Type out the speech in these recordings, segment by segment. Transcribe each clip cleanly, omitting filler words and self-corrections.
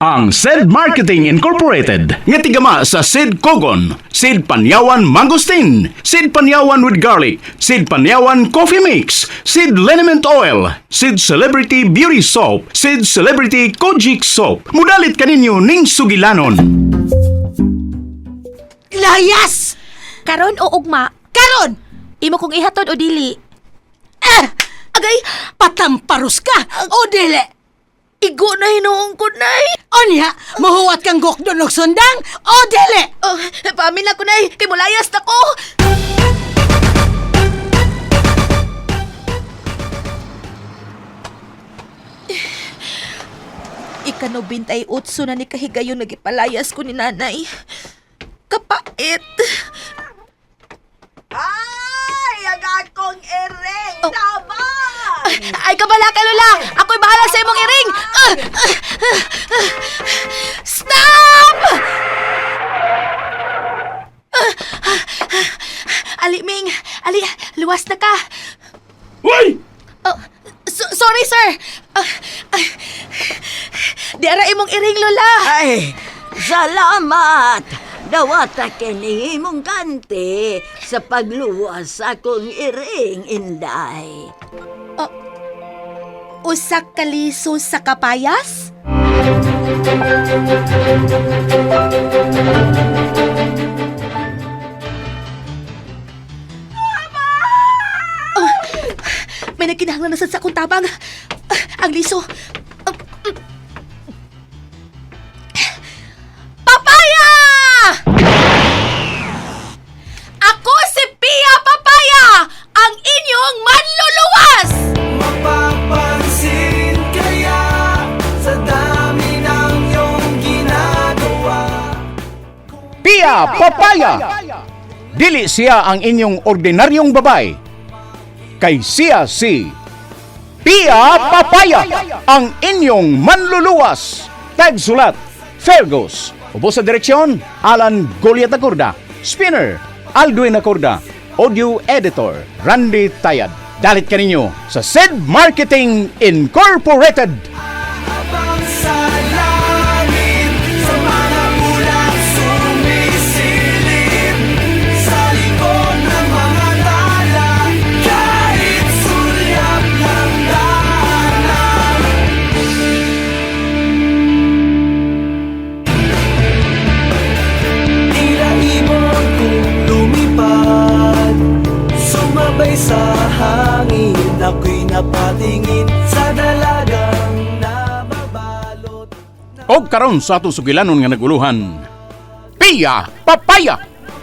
Ang Said Marketing Incorporated nga tigama sa Sid Kogon, Sid Panyawan Mangosteen, Sid Panyawan with Garlic, Sid Panyawan Coffee Mix, Sid Liniment Oil, Sid Celebrity Beauty Soap, Sid Celebrity Kojic Soap. Mudalit kaninyo ning sugilanon. Layas! Karon o ugma? Karon! Imo kong ihatod o dili? Ah! Agay, Patamparus ka! O dili! Igo na hinuong ko, Nay. Unya, mahuwat kang gukdon og sundang? O dili! Oh, paamin na ko, Nay. Kay mulayas na ko. Ika-98 na ni kahigayon nagipalayas ko ni nanay. Kapait. Ay, ang akong iring! Oh. Tabang! Ay, kabala ka, Lola! Ako'y bahala sa imong iring! Ah! Ah! Ah! Stop! Ah! Ah! Ah! Ali, Ming! Ali, luwas na ka! Uy! Oh, sorry, sir! Ah, ah, di ara imong iring, Lola! Ay, salamat! Dawata kini imong kanti sa pagluwas sa akong iring, Inday. Usa ka liso sa kapayas? Oh, may nagkinahanglan na sad sa akong tabang. Ah, ang liso. Ah, Papaya! Ako si Pia Papaya, ang inyong manluluwas! Mapapansin kaya sa dami ng iyong ginagawa. Pia Papaya! Dili siya ang inyong ordinaryong babay. Kay siya si Pia Papaya, ang inyong manluluwas. Tagsulat, Fergus. Ubo sa direksyon, Alan Goliat Acorda. Spinner, Aldwin Acorda. Audio Editor, Randy Tayad. Dalit kaninyo sa Sid Marketing Incorporated. Habang sa langit, sa mga ulap sumisilip, sa likod ng mga tala, kahit sulyap ng daanan. Tila ibon kong lumipad, sumabay sa hangin, ako'y napatingin sa dalagang nababalot. Og karon sa atong sugilanon nga naguluhan. Pia Papaya!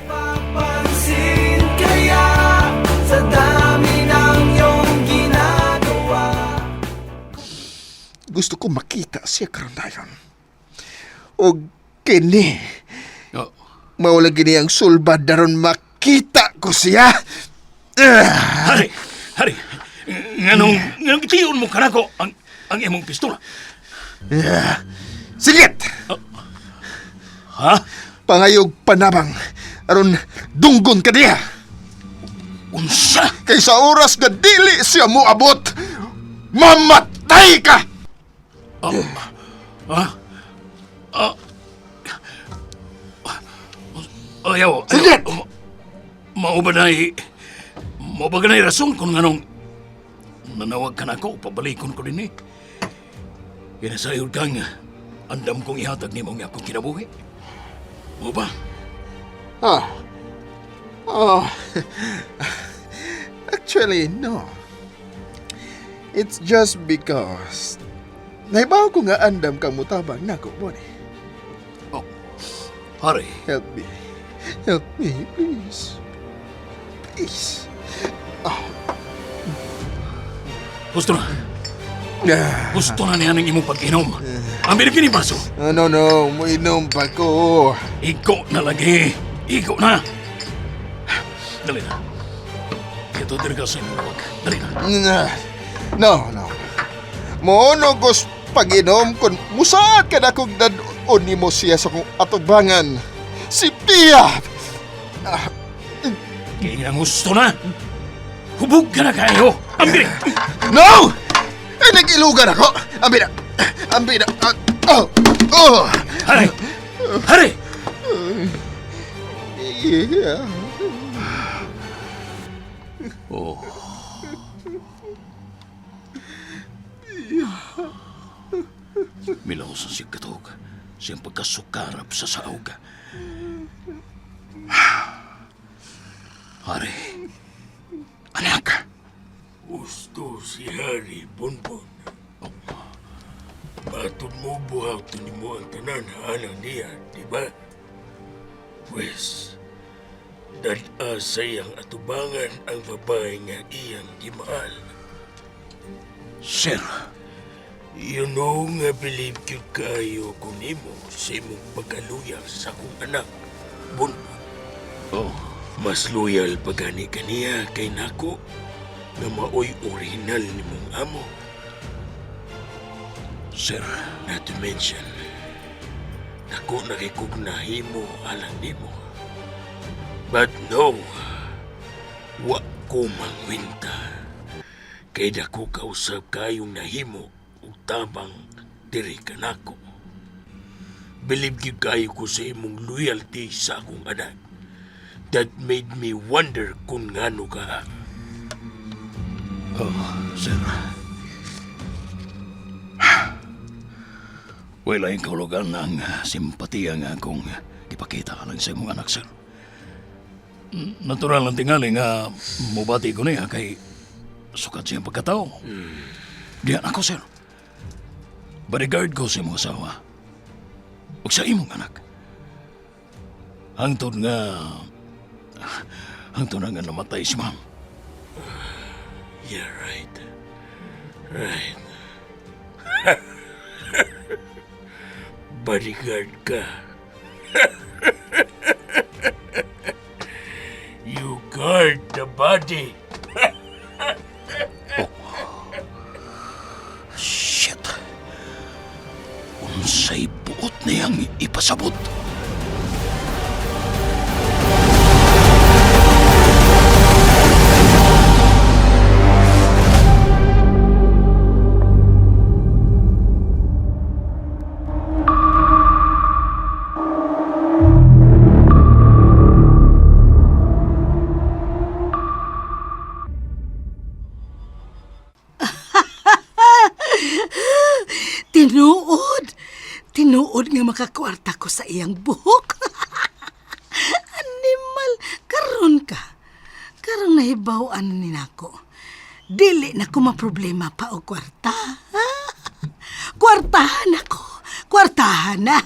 Papansin kaya sa dami ng iyong ginagawa. Gusto ko makita siya karon dayon. Og kini, Oh. mao lagi ni ang sulbad daron makita ko siya. Ah! Hari, hari. Nganong gitiyon mo kanako ang imong pistola? Ah. Sigit! Ha? Pangayog panabang aron dunggon ka diha. Unsa? Kay sa oras nga dili siya moabot, mamatay ka! Ha? Ah. Ayaw, ayaw. Sige! Mao ba na'y mao ba ganay rason kung nganong nanawag ka nako pabalikon ko din eh. Kinasayod kang andam kong ihatag nimo ang akong kinabuhi. Mao ba? Ah. Oh. Actually, no. It's just because naibaw ko nga andam kang mutabang nako, Bonnie. Oh. Hari, Help me. Help me, please. Please. gusto na. Ah, Gusto na niya ng imong pag-inom. Ang binigyan ni baso. No, no. Muinom pa ko. Igo na lagi. Igo na. Dali na. Ito diri ka sa imong lawag. Dali na. Ah, no, no. Moono ko pag-inom kung musaad ka na kong dad-on nimo siya sa kong atubangan. Si Pia! Kaya nga gusto na. Hubog ka na kayo. Ang biri. No! Ay, nag-ilugan ako. Ambi na. Ambi na. Ah, Oh! Oh! Hari! Hari! Yeah. Oh. Milaos ang sigkatog siyang pagkasukarap sa saog. Hari, anak. Gusto si Harry Bonbon. Matod mo buhaton nimo ang tanan alang niya, di ba? Pwes, dad-a sa iyang atubangan ang babae nga iyang gimahal. Sir, You know nga believe gyud kaayo ko nimo sa imong pagkaluya sa akong anak, Bonbon. Oh. Mas loyal pa gani kaniya kay nako nga maoy original nimong amo. Sir, Not to mention, dako na kay kog nahimo alang nimo. But no, wa ko mangwinta. Kay dako kausap kayong nahimo ug tabang diri kanako. Believe gyud kayo ko sa imong loyalty sa akong anak. That made me wonder kung ngano ka. Oh, sir. Wala yung kahulugan ng simpatiya nga akong gipakita lang sa imong anak, sir. Natural ang tingali nga mubati ko niya kay sukat siyang pagkatao. Diyan ako, sir. Bodyguard ko sa imong asawa. Ug sa imong anak. Hangtod nga... Hangtod nga namatay si ma'am. Yeah, right. Right. Bodyguard ka. You guard the body. Shit! Unsay buot niyang ipasabot. Tinuod! Tinuod nga makakwarta ko sa iyang buhok. Animal, karon ka. Karong nahibaw-an ni nako. Dili na ko maproblema pa og kwarta. Kwartahan ako. Kwartahan na.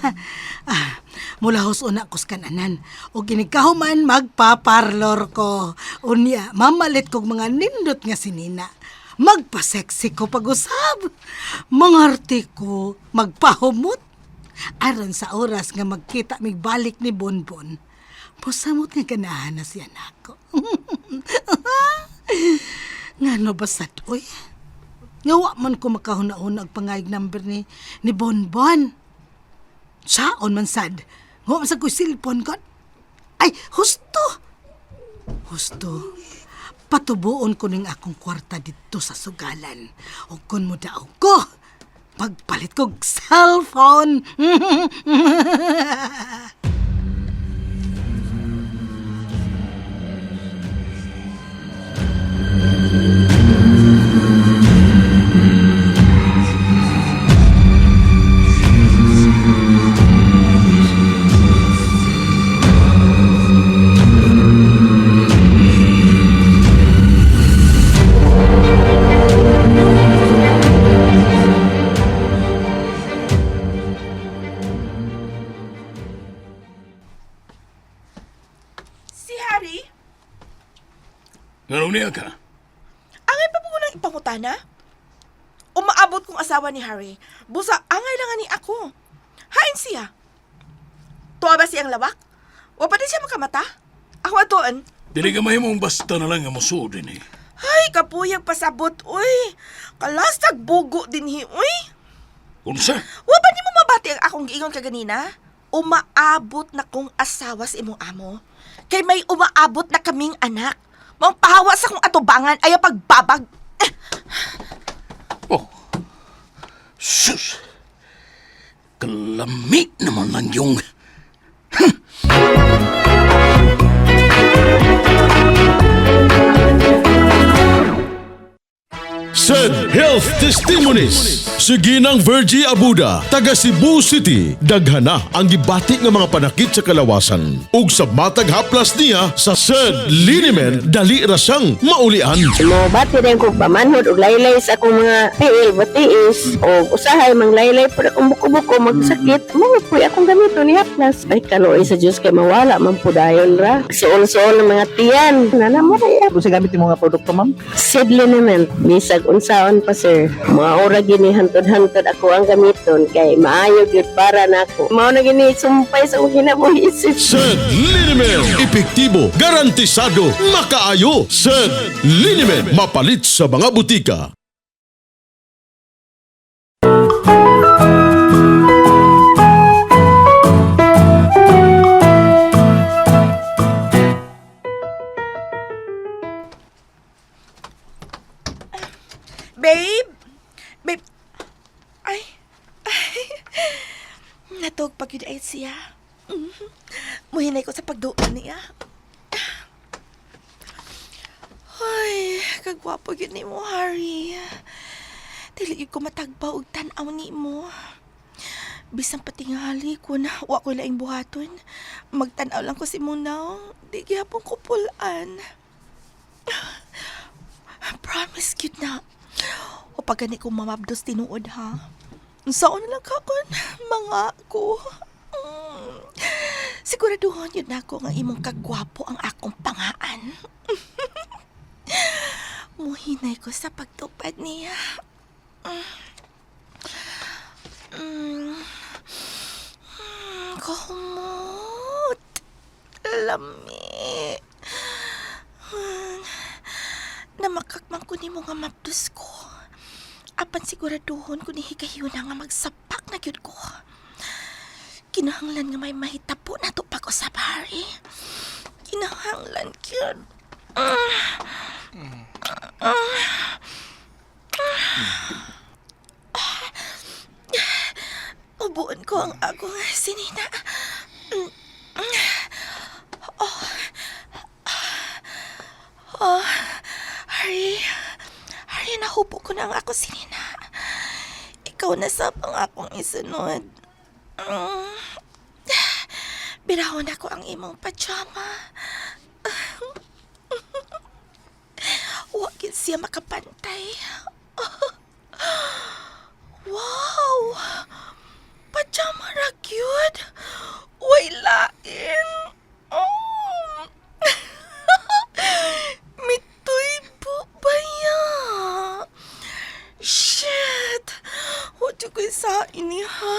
Ah, mula una ko sa kananan. O ginikahuman magpaparlor ko. Unya, mamalit kog mga nindot nga sinina. Magpa-sexy ko pag-usab. Mangarte ko, magpahumot. Aron sa oras nga magkita mig balik ni Bonbon. Pusamot nga ganahan na siya nako. Ngano ba sad, oy? Nga wa man ko makahuna-huna og pangayig number ni Bonbon. Saon man sad? Nga wa man sad ko'y cellphone ko. Ay, husto! Husto. Patubuon ko ning akong kwarta dito sa sugalan. O kun mo daw ko, pagpalit kog cellphone. Si Harry, Ngano niya ka? angay pa po ko nang ipangutana? Umaabot kong asawa ni Harry. Busa, angay lang ani ako. Hain siya. Tuwa ba siyang lawak? Wa pa din siya makamata? Ako atoon. Dili ka mahimong basta na lang nga musuod din eh. Ay, kapuyag pasabot, uy. Kalastag bugo din hi, uy. Unsa? Wa ba nimo mabati ang akong giingon kaganina? Umaabot na kong asawa sa imong amo. Kay may umaabot na kaming anak. Maong pahawa sa kong atubangan ay ang pagbabag. Eh, Oh. Sus! Kalami naman lang yung... Said Health Testimonies. Si Ginang Virgie Abuda, taga Cebu City, daghana ang gibati nga mga panakit sa kalawasan. Ug sa matag haplas niya sa Said Liniment, dali ra siyang maulian. Mobati rin ko pamanhod og laylay sa akong mga tiil, batiis o usahay manglaylay pud akong buko-buko magsakit. Mo po akong gamito ni haplas. Ay kaluoy sa Dios kay mawala man pud dayon ra. Suol-suol ng mga tiyan. Nana mo ra. Kung sa gamit yung mga produkto, ma'am? Sid liniment, bisag unsaon pa sir. Mga ora gini hantod-hantod ako ang gamiton kay maayo gyud para nako. Mao na gini sumpay sa akong kinabuhi sir. Said Liniment, epektibo, garantisado, makaayo. Said Liniment, mapalit sa mga butika. Babe! Babe! Ay! Ay! Natog pag yun ay siya. Mhm. Muhinay ko sa pagduon niya. Ay, kagwapo yun ni mo, Harry. Dili yun ko matagbaw og tan-aw ni mo. Bisan patingali ko na wa ko laing buhaton. Magtan-aw lang ko si Munaw. Di gihapon ko pulaan. Promise cute na. O pag gani kong mamabdos tinuod ha. Saan na lang kakon, mga ko. Siguraduhon yun ako nga imong kagwapo ang akong pangaan. Muhinay ko sa pagtupad niya. Mm. Kahumot. Lami. Namakakman ko nimo nga mabdos ko. Apan siguraduhon ko ni higayuna nga magsapak na gyud ko. Kinahanglan nga may mahitapo na to pag-usap, Harry. Kinahanglan gyud. Ubuon ko ang akong sinina. Oh, Harry, Harry, nahubo ko na ang ako sinina. Ikaw na sab ang akong isunod. Mm. Birahon ako ang imong pajama. Wa gid siya makapantay. Wow! Pajama ra gyud. Way lain. Oh. Mitoy po ba ya? Shit! Wala ko sa ini ha.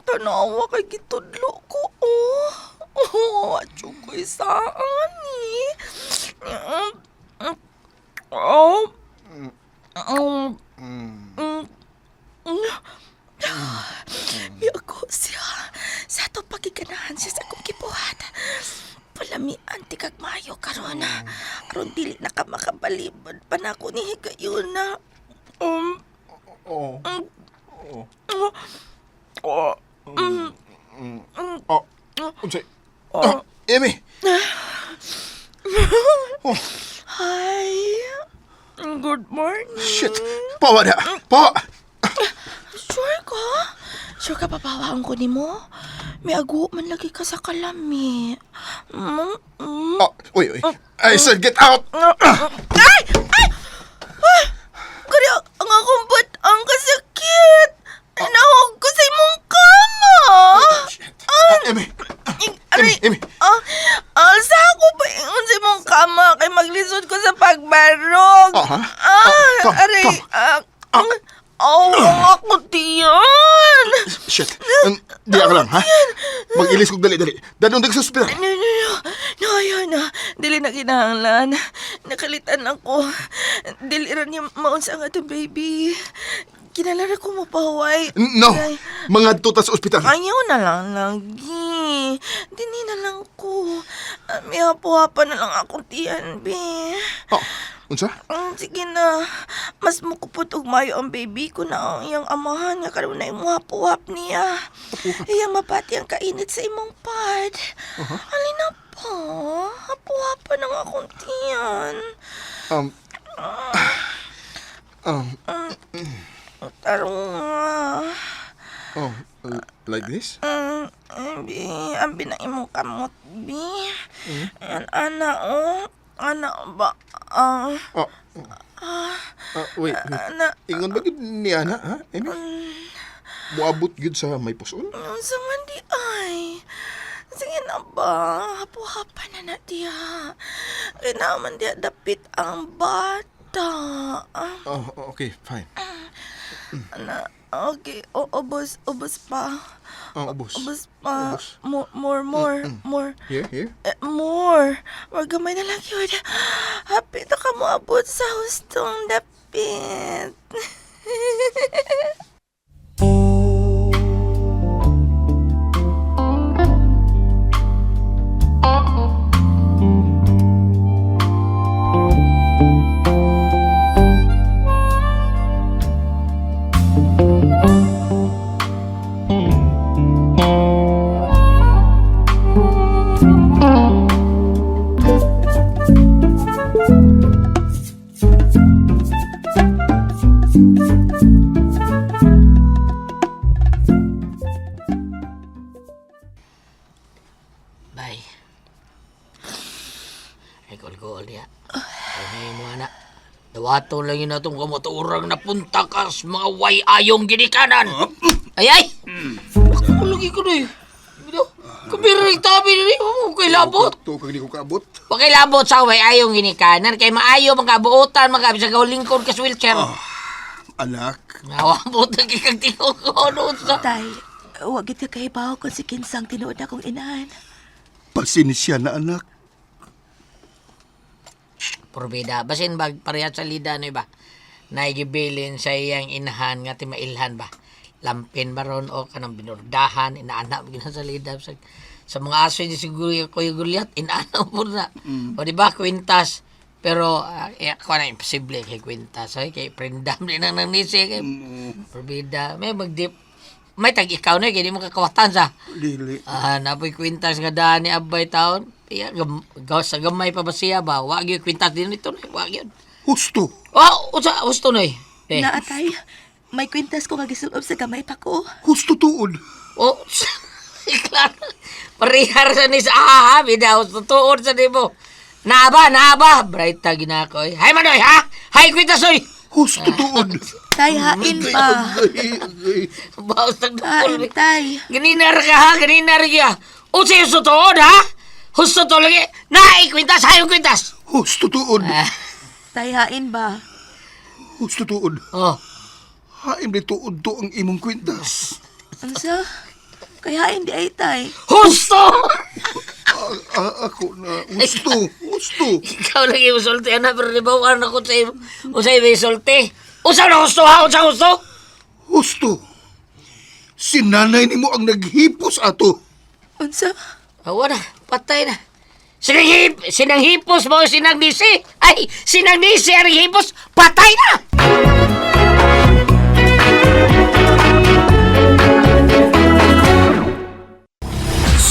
Tanawa kay gitudlo ko oh. Oh, wala ko sa ani. Mm, Oh. Mm. Mm. Mm. Miago siya. Sa ato pagiganahan siya sa akong gibuhat. Palamian ti kag maayo karon. Aron dili na ka makabalibad pa na ako ni higayon na. Oo. Oh. Oh. Mm. Oh. Unsay? Ah, Amy! Oh, Hi. Good morning. shit! Pawa na! Pawa! Sure ka? Sure ka papawaon ko nimo? May ago man lagi ka sa kalami. Mm, mm. Oh, uy, uy. I said get out! Ay! Ay! Ay! Kaya ang akong bat ang kasakit! Nahog ko sa imong kama! Shit. Ah, Amy! Aray! Amy, Amy. Ah, sa ako ba ingon sa imong kama kay maglisod ko sa pagbarog? Ah, ha? Ah, Ah, come, aray! come. Ah, oh, ang ako tiyan! Shit. Diya ka lang, ha? Mag-ilis kog dali-dali. Dadong sa ospital. No, no, no. No, ayaw na. Dili na kinahanglan. Nakalitan ako. Dili ra niya maunsa ang atong baby. Kinalara ko mapaway. No! Ay, Mga tuta sa ospital. Ayaw na lang lagi. Dini na lang ko. May hapo-hapa na lang akong tiyan, be. Oh. Unsa? Sige na. Mas mukupot og mayo ang baby ko na ang iyang amahan nga karon na imong hapuhap niya. Iyang mapati ang kainit sa imong pad. Alin na pa? Hapuhapan ang akong tiyan. Tarong nga. Oh, like this? Bi, ambi na imong kamot, bi. Ayan, ana, oh. Ana ba? Ah, Oh. Wait, wait. ana. Ingon ba gid ni ana, ha? Amy? Muabot gid sa may puson? Unsa man di ay. Sige na ba? Hapuhapan na na diya. Kaya man diya dapit ang bata. Ah, Oh, okay, fine. Ana, okay. O, ubos, ubos pa. Oh, ubos. Ubos pa. Ubos. More, more, more, more. Here, here. Eh, more. Wag gamay na lang yun. Happy na ka moabot sa hustong dapit. Bay. Ay, gol-gol niya. Ay, mo anak. Dawato lang yun atong kamatuorang napunta ka sa mga way ayong ginikanan. Ay, ay! Ako lagi ko na eh. Kamira yung tabi na rin. Okay labot. To kag di ko kaabot. Okay labot sa way ayong ginikanan. Kay maayo mga kabuotan, mga bisag lingkod ka sa wheelchair. Anak, Nawabot na kikag tinugon sa... Tay, wag gid ka kahibaw kung si Kinsang tinuod akong inahan. pasensya na anak. Purbida. Basin bag pareha sa lida no iba. Naigibilin sa iyang inahan nga ti mailhan ba. Lampin ba ron o kanang binurdahan, inaana mo gina sa lida. Sa mga aso ni siguro yung Kuya Gulyat, inaana po na. O di ba, kwintas. Pero, ako na imposible kay kwintas. Ay, kay prendam din ang nangnisi. Kay Purbida. May magdip. May tag ikaw na, kaya di mo kakawatan sa. Dili. Ah, napoy kwintas nga daan ni Abay taon. Iya, sa gamay pa ba siya ba? Wag yun, kwintas din ito na. Wag yun. Husto. Oh, usa, husto na eh. Eh. Naa, tay. May kwintas ko nga gisulob sa gamay pa ko. Husto tuod. Oh, klaro. Parihar sa ni sa aha, bida, husto tuod sa di mo. Naaba, naaba. Bright ta ginako eh. Hay manoy, ha? Hay kwintas oy. Husto tuod. Tay, hain pa. Ay, ay. Baos Hain, nagdukol. tay. Ganinar ka ha, ganinar ka. Usa yung tuod ha? Husto to lagi. Naay kwintas, hay kwintas. Husto tuod. Tay, hain ba? Husto tuod. Oh. Haim di tuod to ang imong kwintas. Unsa? Kaya hain di ay, tay. Husto! Ah, ako na. Husto. Husto. Ikaw lang yung sulti, anak, pero di ba ano ko sa iyo? Usa yung sulti? Usa na gusto, ha? Usa gusto? Husto. Si nanay nimo ang naghipos ato. Unsa? Awa na, patay na. Sinanghipos mo, sinangnisi! Ay, sinangnisi ang hipos, patay na!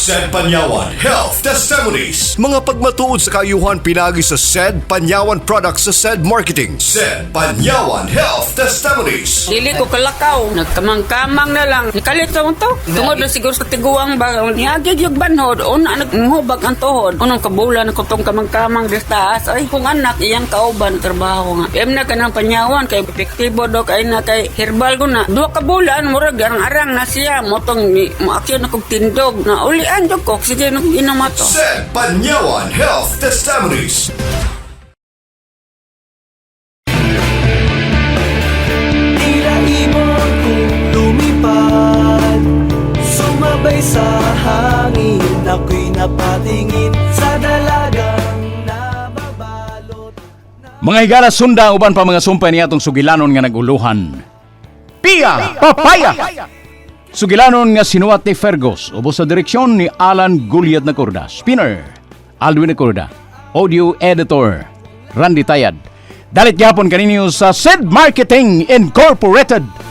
Said Panyawan Health Testimonies. Mga pagmatuod sa kaayuhan pinagi sa Said Panyawan Products sa Said Marketing. Said Panyawan Health Testimonies. Dili ko kalakaw, nagkamang-kamang na lang. Nikalit sa to. Tungod na siguro sa tiguang ba, niagig yung banhod, una naghubag ang tuhod. Unang kabulan ko tong kamang-kamang di taas. Ay, kung anak, iyang kauban, trabaho nga. Em na ka ng panyawan, kay epektibo do, kay na kay herbal ko na. Duha ka bulan, murag, arang-arang na siya. Motong, moaksyon na kong tindog. Na ulian jud ko, sige na kong inom ato. Said Panyawan Health Testimonies. Tila ibon kong lumipad, sumabay sa hangin. Ako'y napatingin sa dalagang nababalot. Mga higala sunda uban pa mga sumpay niya atong sugilanon nga naguluhan. Pia Papaya! Sugilanon nga sinuwat ni Fergus ubos sa direksyon ni Alan Gulyat Nacorda. Spinner, Alwin Nacorda. Audio Editor, Randy Tayad. Dalit gyapon kaninyo sa Sid Marketing Incorporated.